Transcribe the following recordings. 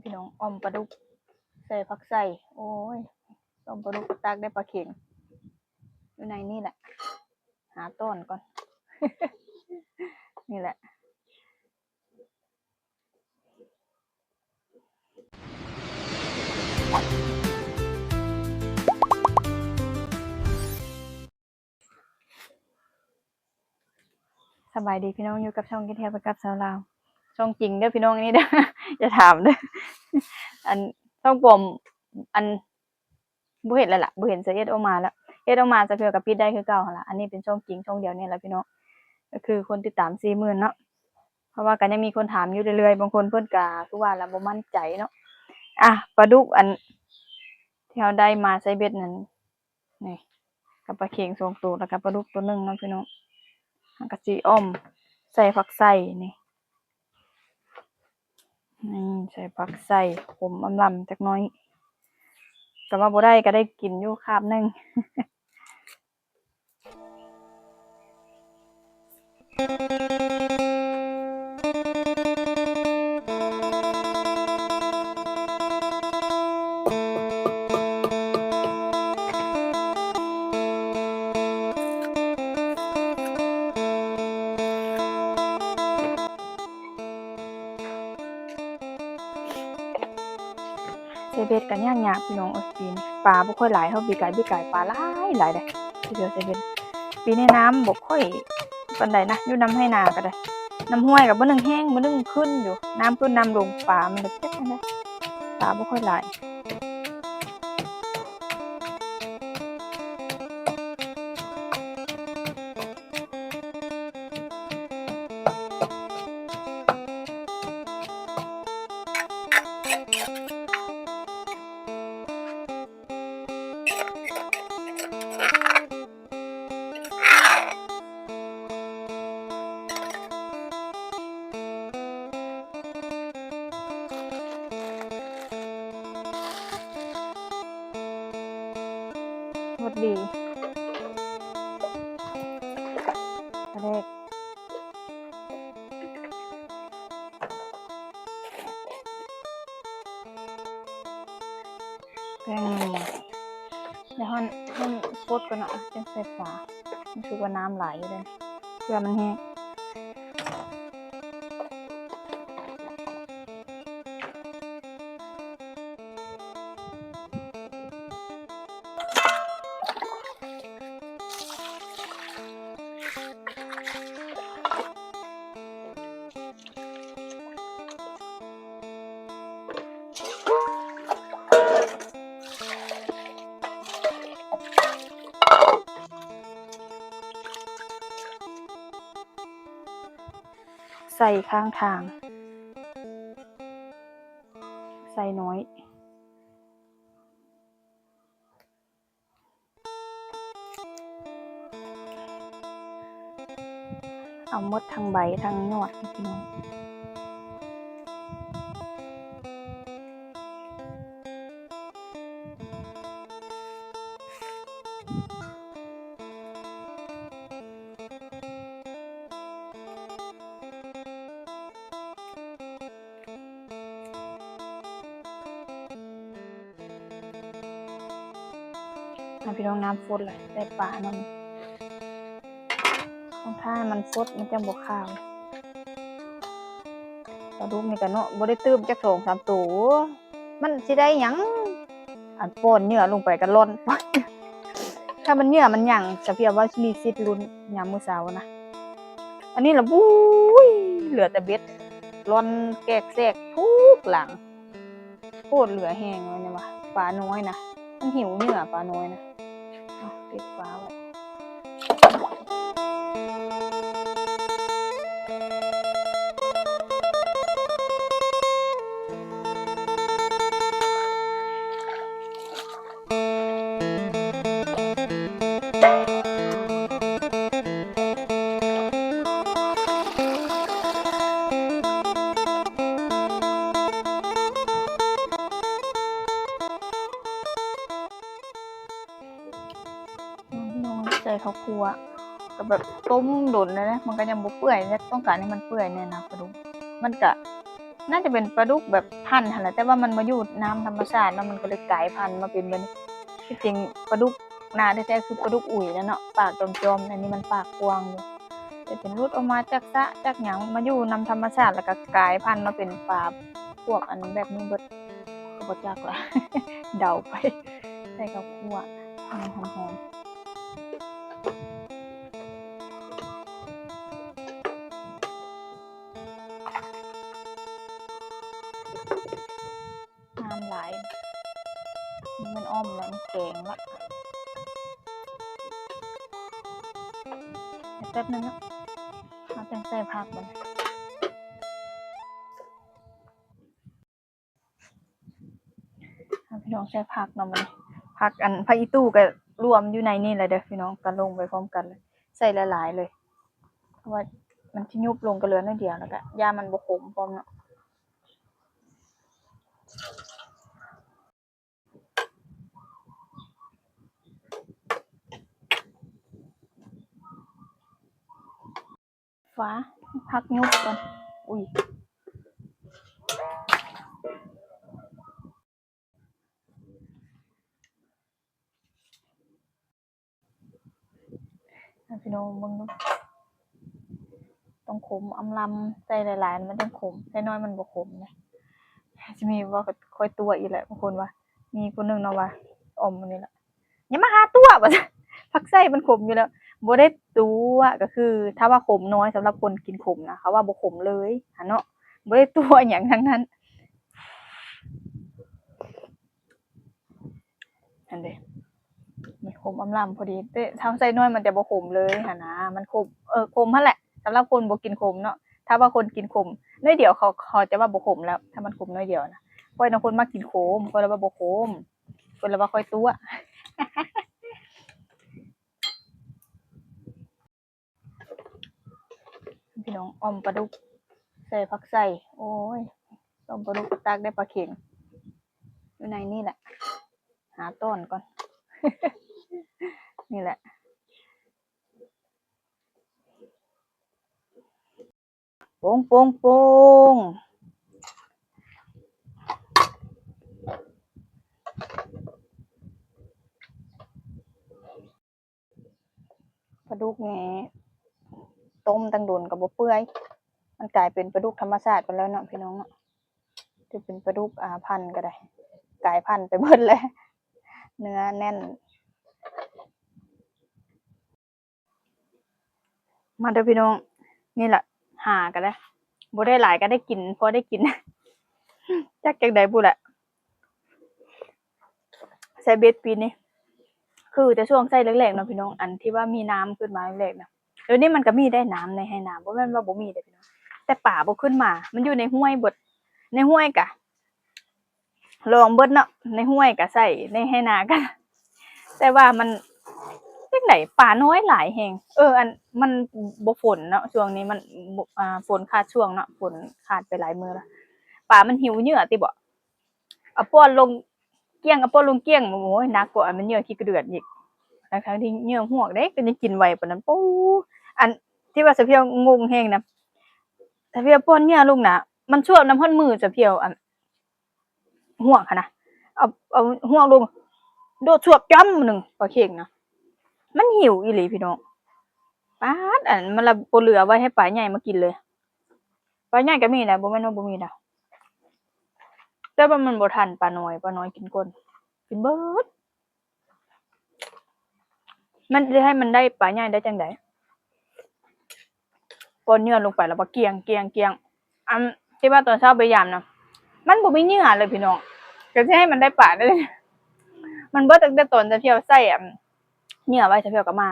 ພີ່ນ້ອງ ອ່ອມປາດຸກໃສ່ຜັກໄຊ. ໂອ້ຍ ອ່ອມປາດຸກ ຕາກໄດ້ປາເຂັງຢູ່ໃນນີ້ແຫຼະ. ຫາຕ້ອນກ່ອນ ນີ້ແຫຼະ. ສະບາຍດີພີ່ນ້ອງ ຢູ່ກັບຊ່ອງກິນທ່ຽວໄປກັບສາວລາວ ຊ່ອງຈິງເດີພີ່ນ້ອງ ອັນນີ້ເດີ ຢ່າຖາມເດີ ອັນ ຊ່ອງປອມ ອັນ ບໍ່ເຫັນແລ້ວລະ ບໍ່ເຫັນ ເຮັດອອກມາແລ້ວ ເຮັດອອກມາຈັກເທື່ອກໍປິດໄດ້ຄືເກົ່າຫັ້ນລະ. ອັນນີ້ເປັນຊ່ອງຈິງຊ່ອງດຽວນີ້ລະພີ່ນ້ອງ ກໍຄືຄົນຕິດຕາມສີ່ໝື່ນເນາະ ເພາະວ່າກໍຍັງມີຄົນຖາມຢູ່ເລື້ອຍໆ ບາງຄົນເພິ່ນກໍຄືວ່າລະບໍ່ໝັ້ນໃຈເນາະ. ອ່ະ ປາດຸກອັນທີ່ເຮົາໄດ້ມາໃສ່ເບັດນັ້ນ ນີ້ ກັບປາເຂັງສອງໂຕ ແລ້ວກໍປາດຸກໂຕໜຶ່ງເນາະພີ່ນ້ອງ. ເຮົາກໍຊິອ່ອມໃສ່ຜັກໄຊນີ້ ນີ້ ໃສ່ຜັກໄຊ ຂົມອຳລຳຈັກໜ້ອຍ ກໍວ່າບໍ່ໄດ້ກໍໄດ້ກິນຢູ່ຄາບໜຶ່ງ. ໃສ່ເບັດກໍຍາກໆ ພີ່ນ້ອງເອີຍ ປີນີ້ປາບໍ່ຄ່ອຍຫຼາຍເທົ່າປີກາຍ ປີກາຍປາຫຼາຍໆເດ້ ເທື່ອໃສ່ເບັດ. ປີນີ້ນ້ຳບໍ່ຄ່ອຍປານໃດນະ ຢູ່ນຳໄຮ່ນາກໍໄດ້ ນ້ຳຫ້ວຍກໍມື້ໜຶ່ງແຫ້ງ ມື້ໜຶ່ງຂຶ້ນຢູ່ ນ້ຳຂຶ້ນນ້ຳລົງ ປາມັນກໍຈັກຈັ່ງໃດ ປາບໍ່ຄ່ອຍຫຼາຍ. ຮສດີ ປາແດກ ແປ້ງນົວ ດຽວເຮົາ ເຮົາຟົດກ່ອນເນາະ ຈັ່ງໃສ່ປາ ຮູ້ສຶກວ່ານ້ຳຫຼາຍຢູ່ເດ້ ເພື່ອມັນແຫ້ງ. ໃສ່ຂ້າງທາງ ໃສ່ໜ້ອຍ. ເອົາໝົດທັງໃບທັງຍອດ ພີ່ນ້ອງ. ໃຫ້ພີ່ນ້ອງ ນ້ຳຟົດແລ້ວ ໃສ່ປານຳ ຕ້ອງຖ້າໃຫ້ມັນຟົດ ມັນຈັ່ງບໍ່ຄາວ. ປາດຸກນີ້ກະເນາະ ບໍ່ໄດ້ຕື່ມຈັກສອງສາມໂຕ ມັນຊິໄດ້ຫຍັງ ອັນປ້ອນເຫຍື່ອລົງໄປກະລ່ອນ ຖ້າມັນເຫຍື່ອມັນຫຍັງ ສະພຽບວ່າມີສິດຫຼຸ້ນຍາມມື້ເຊົ້ານະ. ອັນນີ້ລະ ໂອ້ຍ ເຫຼືອແຕ່ເບັດ ລ່ອນແກກແຊກທຸກຫຼັງ. ໂຄດເຫຼືອແຮງເລີຍວ່າ ປານ້ອຍນະ ມັນຫິວເຫຍື່ອປານ້ອຍນະ. ເອົາ ປິດຝາໄວ້. ນ້ອຍໃສ່ເຂົ້າຂົ້ວ ກໍແບບຕົ້ມດົນແລ້ວນະ ມັນກໍຍັງບໍ່ເປື່ອຍ ແລະ ຕ້ອງການໃຫ້ມັນເປື່ອຍແນ່ນະປາດຸກ ມັນກະ ໜ້າຈະເປັນປາດຸກແບບພັນຫັ້ນແຫຼະ ແຕ່ວ່າມັນມາຢູ່ນ້ຳທຳມະຊາດເນາະ ມັນກໍເລີຍກາຍພັນມາເປັນແບບນີ້. ທີ່ຈິງປາດຸກນາແທ້ໆ ຄືປາດຸກອຸຍແຫຼະເນາະ ປາກຈອມໆ ອັນນີ້ມັນປາກກວ້າງຢູ່ ແຕ່ເປັນຫຼຸດອອກມາຈາກສະຈາກຫຍັງ ມາຢູ່ນຳທຳມະຊາດ ແລ້ວກໍກາຍພັນມາເປັນປາພວກອັນແບບນີ້ເບິດ ກໍບໍ່ຈັກລະ ເດົາໄປ. ໃສ່ເຂົ້າຂົ້ວໃຫ້ມັນຫອມໆ. ນ້ຳຫຼາຍ ນີ້ມັນອ່ອມແລ້ວ ມັນແຂງລະ ແປັບໜຶ່ງເນາະ ເຮົາຈັ່ງໃສ່ຜັກບັດນີ້. ອ່າ ພີ່ນ້ອງ ໃສ່ຜັກເນາະບັດນີ້ ຜັກ ອັນ ຜັກອີ່ຕູ່ກໍລວມຢູ່ໃນນີ້ແຫຼະເດີພີ່ນ້ອງ ກໍລົງໄປພ້ອມກັນເລີຍ ໃສ່ຫຼາຍໆເລີຍ ເພາະວ່າມັນຊິຍຸບລົງກໍເຫຼືອໜ້ອຍດຽວ ແລ້ວກໍຢ້ານມັນບໍ່ຂົມພ້ອມເນາະ. ຝາ ຜັກຍຸບກ່ອນ ອຸ້ຍ ໃຫ້ພີ່ນ້ອງເບິ່ງເນາະ ຕ້ອງຂົມອຳລຳ ໃສ່ຫຼາຍໆ ມັນຈັ່ງຂົມ ໃສ່ນ້ອຍມັນບໍ່ຂົມເດ້. ຊິມີເວົ້າຄອຍຕົວະອີກແຫຼະ ບາງຄົນວ່າ ມີຜູ້ໜຶ່ງເນາະວ່າ ອອມອັນນີ້ລະ ຢ່າມາຫາຕົວະ ວ່າຊັ້ນ ຜັກໄຊມັນຂົມຢູ່ແລ້ວ ບໍ່ໄດ້ຕົວະ ກໍຄືຖ້າວ່າຂົມນ້ອຍ ສຳລັບຄົນກິນຂົມນະ ເຂົາວ່າບໍ່ຂົມເລີຍຫັ້ນເນາະ ບໍ່ໄດ້ຕົວະຫຍັງທັງນັ້ນ. ຫັ້ນເດ ນີ້ຂົມອຳລຳພໍດີ ແຕ່ຖ້າໃສ່ນ້ອຍມັນຈະບໍ່ຂົມເລີຍຫັ້ນນະ ມັນຂົມ ເອີ ຂົມຫັ້ນແຫຼະ ສຳລັບຄົນບໍ່ກິນຂົມເນາະ ຖ້າວ່າຄົນກິນຂົມໜ້ອຍດຽວ ເຂົາ ເຂົາຈະວ່າບໍ່ຂົມແລ້ວ ຖ້າມັນຂົມໜ້ອຍດຽວນະ. ຂ້ອຍນະຄົນມັກກິນຂົມ ຂ້ອຍລະວ່າບໍ່ຂົມ ເພິ່ນລະວ່າຂ້ອຍຕົວະ. ພີ່ນ້ອງ ອ່ອມປາດຸກໃສ່ຜັກໄຊ ໂອ້ຍ ອ່ອມປາດຸກກໍຕັກໄດ້ປາເຂັງຢູ່ໃນນີ້ແຫຼະ ຫາຕ້ອນກ່ອນ ນີ້ແຫຼະ. ໂປ່ງໂປ່ງໂປ່ງ ປາດຸກນີ້ຕົ້ມຕັ້ງດົນກໍບໍ່ເປື່ອຍ ມັນກາຍເປັນປາດຸກທຳມະຊາດໄປແລ້ວເນາະ ພີ່ນ້ອງເນາະ. ຈະເປັນປາດຸກ ອ່າ ພັນກໍໄດ້ ກາຍພັນໄປເບິດແລ້ວ ເນື້ອແໜ້ນ. ມາເດີພີ່ນ້ອງ ນີ້ລະ ຫາກໍໄດ້ ບໍ່ໄດ້ຫຼາຍກໍໄດ້ກິນ ພໍໄດ້ກິນ ຈັກຈັ່ງໃດພຸ້ນແຫຼະ. ໃສ່ເບັດປີນີ້ ຄືແຕ່ຊ່ວງໃສ່ແລກໆເນາະພີ່ນ້ອງ ອັນທີ່ວ່າມີນ້ຳຂຶ້ນມາແລກໆນະ ດຽວນີ້ມັນກໍມີໄດ໋ນ້ຳໃນໄຮ່ນາ ບໍ່ແມ່ນວ່າບໍ່ມີເດ້ພີ່ນ້ອງ ແຕ່ປາບໍ່ຂຶ້ນມາ ມັນຢູ່ໃນຫ້ວຍເບິດ ໃນຫ້ວຍກະ ລອງເບິດເນາະ ໃນຫ້ວຍກະໃສ່ ໃນໄຮ່ນາກະ ແຕ່ວ່າມັນຈັ່ງໃດ ປານ້ອຍຫຼາຍແຮງ. ເອີ ອັນ ມັນບໍ່ຝົນເນາະ ຊ່ວງນີ້ມັນ ອ່າ ຝົນຂາດຊ່ວງເນາະ ຝົນຂາດໄປຫຼາຍມື້ລະ ປາມັນຫິວເຫຍື່ອຕິເບາະ ເອົາປ້ອນລົງກ້ຽງ ເອົາປ້ອນລົງກ້ຽງ ໂອ້ຍ ໜັກກວ່າອັນມັນເຫຍື່ອຂີ້ກະເດືອນອີກ ທັງໆທີ່ເຫຍື່ອຫວກເດ້ ກໍຍັງກິນໄວປານນັ້ນ ປູ ອັນທີ່ວ່າສະພຽວງົງແຮງນະ ສະພຽວປ້ອນເຫຍື່ອລົງນະ ມັນຊວບນຳຮອດມືສະພຽວ ອັນ ຫວກຫັ້ນນະ ເອົາ ເອົາຫວກລົງ ໂດດຊວບຈ້ຳໜຶ່ງ ປາເຂັງນະ ມັນຫິວອີ່ຫຼີພີ່ນ້ອງ ປາດ ອັນ ມັນລະບໍ່ເຫຼືອໄວ້ໃຫ້ປາໃຫຍ່ມາກິນເລີຍ. ປາໃຫຍ່ກໍມີນະ ບໍ່ແມ່ນວ່າບໍ່ມີນະ ແຕ່ວ່າມັນບໍ່ທັນປານ້ອຍ ປານ້ອຍກິນກ່ອນ ກິນເບິດ. ມັນຊິໃຫ້ມັນໄດ້ປາໃຫຍ່ໄດ້ຈັ່ງໃດ? ປ້ອນເຫຍື່ອລົງໄປແລ້ວວ່າກ້ຽງ ກ້ຽງ ກ້ຽງ ອັນທີ່ວ່າຕອນເຊົ້າໄປຢາມນະ ມັນບໍ່ມີເຫຍື່ອເລີຍພີ່ນ້ອງ ກໍຊິໃຫ້ມັນໄດ້ປາໄດ້ ມັນເບິດຕັ້ງແຕ່ຕອນສະພຽວໃສ່ ອັນ ເຫຍື່ອໄວ້ ສະພຽວກໍມາ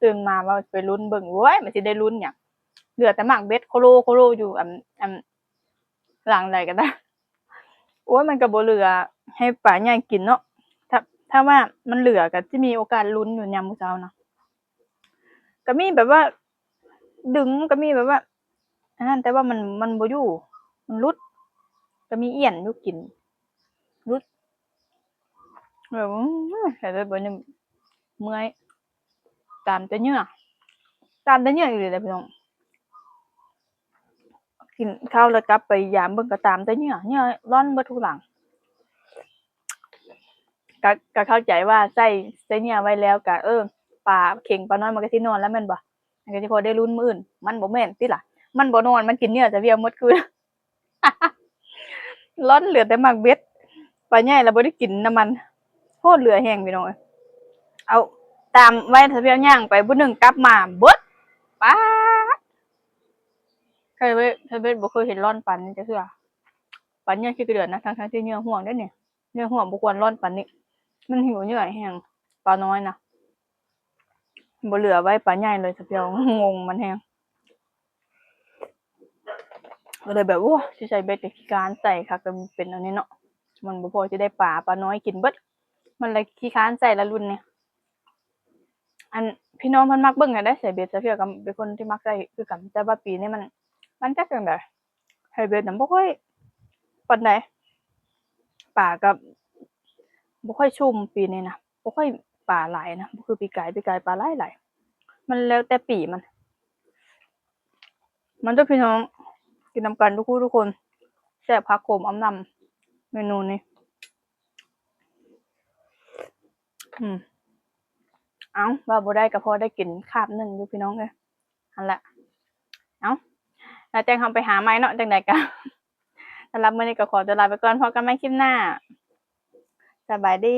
ຕື່ນມາວ່າໄປລຸ້ນເບິ່ງ ໂອ້ຍ ມັນຊິໄດ້ລຸ້ນຫຍັງ ເຫຼືອແຕ່ໝາກເບັດໂຄໂລໂຄໂລຢູ່ ອັນ ອັນ ຫຼັງໃດກໍໄດ້ ໂອ້ຍ ມັນກໍບໍ່ເຫຼືອໃຫ້ປາໃຫຍ່ກິນເນາະ ຖ້າ ຖ້າວ່າມັນເຫຼືອກໍຊິມີໂອກາດລຸ້ນຢູ່ຍາມມື້ເຊົ້ານະ ກໍມີແບບວ່າດຶງ ກໍມີແບບວ່າອັນນັ້ນ ແຕ່ວ່າມັນ ມັນບໍ່ຢູ່ ມັນຫຼຸດ ກໍມີອ້ຽນຢູ່ກິນ ຫຼຸດ ແບບ ໂອ້ຍ ແບບ ແບບນີ້ເມື່ອຍ ຕາມແຕ່ເຫຍື່ອ ຕາມແຕ່ເຫຍື່ອອີ່ຫຼີແຫຼະພີ່ນ້ອງ ໂອເຄ ກິນເຂົ້າແລ້ວກັບໄປຢາມເບິ່ງກໍຕາມ ແຕ່ເຫຍື່ອ ເຫຍື່ອລ້ອນເບິດທຸກຫຼັງ. ກະ ກະເຂົ້າໃຈວ່າໃສ່ ໃສ່ເຫຍື່ອໄວ້ແລ້ວກະ ເອີ ປາເຂັງປານ້ອຍມັນກໍຊິນອນແລ້ວແມ່ນບໍ່? ມັນກໍຊິພໍໄດ້ລຸ້ນມື້ອື່ນ. ມັນບໍ່ແມ່ນຕິລະ? ມັນບໍ່ນອນ ມັນກິນເຫຍື່ອຈະວຽວໝົດຄືນ. ລ້ອນເຫຼືອແຕ່ໝາກເບັດ. ປາໃຫຍ່ລະບໍ່ໄດ້ກິນນຳມັນ. ໂພດເຫຼືອແຮງພີ່ນ້ອງເອີຍ. ເອົາຕາມໄວ້ ສະພຽວຍ່າງໄປບຸດໜຶ່ງກັບມາເບິດ. ປາດ ໃສ່ເບັດ ໃສ່ເບັດບໍ່ເຄີຍເຫັນລ້ອນປານນີ້ຈັກເທື່ອ. ປາເຫຍື່ອຂີ້ກະເດືອນນະ ທັງໆທີ່ເຫຍື່ອຫ້ວງເດ້ນີ້. ເຫຍື່ອຫ້ວງບໍ່ຄວນລ້ອນປານນີ້. ມັນຫິວເຫຍື່ອແຮງ ປານ້ອຍນະ. ບໍ່ເຫຼືອໄວ້ປາໃຫຍ່ເລີຍ ສະພຽວ ງົງມັນແຮງ. ກໍເລີຍແບບ ໂອ້ ຊິໃສ່ເບັດກໍຂີ້ຄ້ານໃສ່ຄັກ ກໍເປັນອັນນີ້ເນາະ. ມັນບໍ່ພໍຊິໄດ້ປາ ປານ້ອຍກິນເບິດ. ມັນລະຂີ້ຄ້ານໃສ່ລະລຸ້ນນີ້. ອັນ ພີ່ນ້ອງເພິ່ນມັກເບິ່ງແນວໃດໃສ່ເບັດ ສະພຽວກໍເປັນຄົນທີ່ມັກໃສ່ຄືກັນ. ແຕ່ວ່າປີນີ້ມັນ ມັນຈັກຈັ່ງໃດ ໃສ່ເບັດນະບໍ່ຄ່ອຍປານໃດ. ປາກໍບໍ່ຄ່ອຍຊຸ່ມປີນີ້ນະ. ບໍ່ຄ່ອຍປາຫຼາຍນະ ບໍ່ຄືປີກາຍ. ປີກາຍປາຫຼາຍໆ. ມັນແລ້ວແຕ່ປີມັນ. ມາເດີພີ່ນ້ອງ ກິນນຳກັນທຸກຜູ້ທຸກຄົນ. ແຊບຄັກ ຂົມອຳນຳ ເມນູນີ້. ອືມ ເອົ້າ ວ່າບໍ່ໄດ້ກໍພໍໄດ້ກິນຄາບໜຶ່ງຢູ່ພີ່ນ້ອງເອີຍ. ຫັ້ນແຫຼະ. ເອົ້າ ແລ້ວຈັ່ງເຮົາໄປຫາໃໝ່ເນາະ ຈັ່ງໃດກໍ ສຳລັບມື້ນີ້ກໍຂໍຕົວລາໄປກ່ອນ. ພົບກັນໃໝ່ຄລິບໜ້າ. ສະບາຍດີ.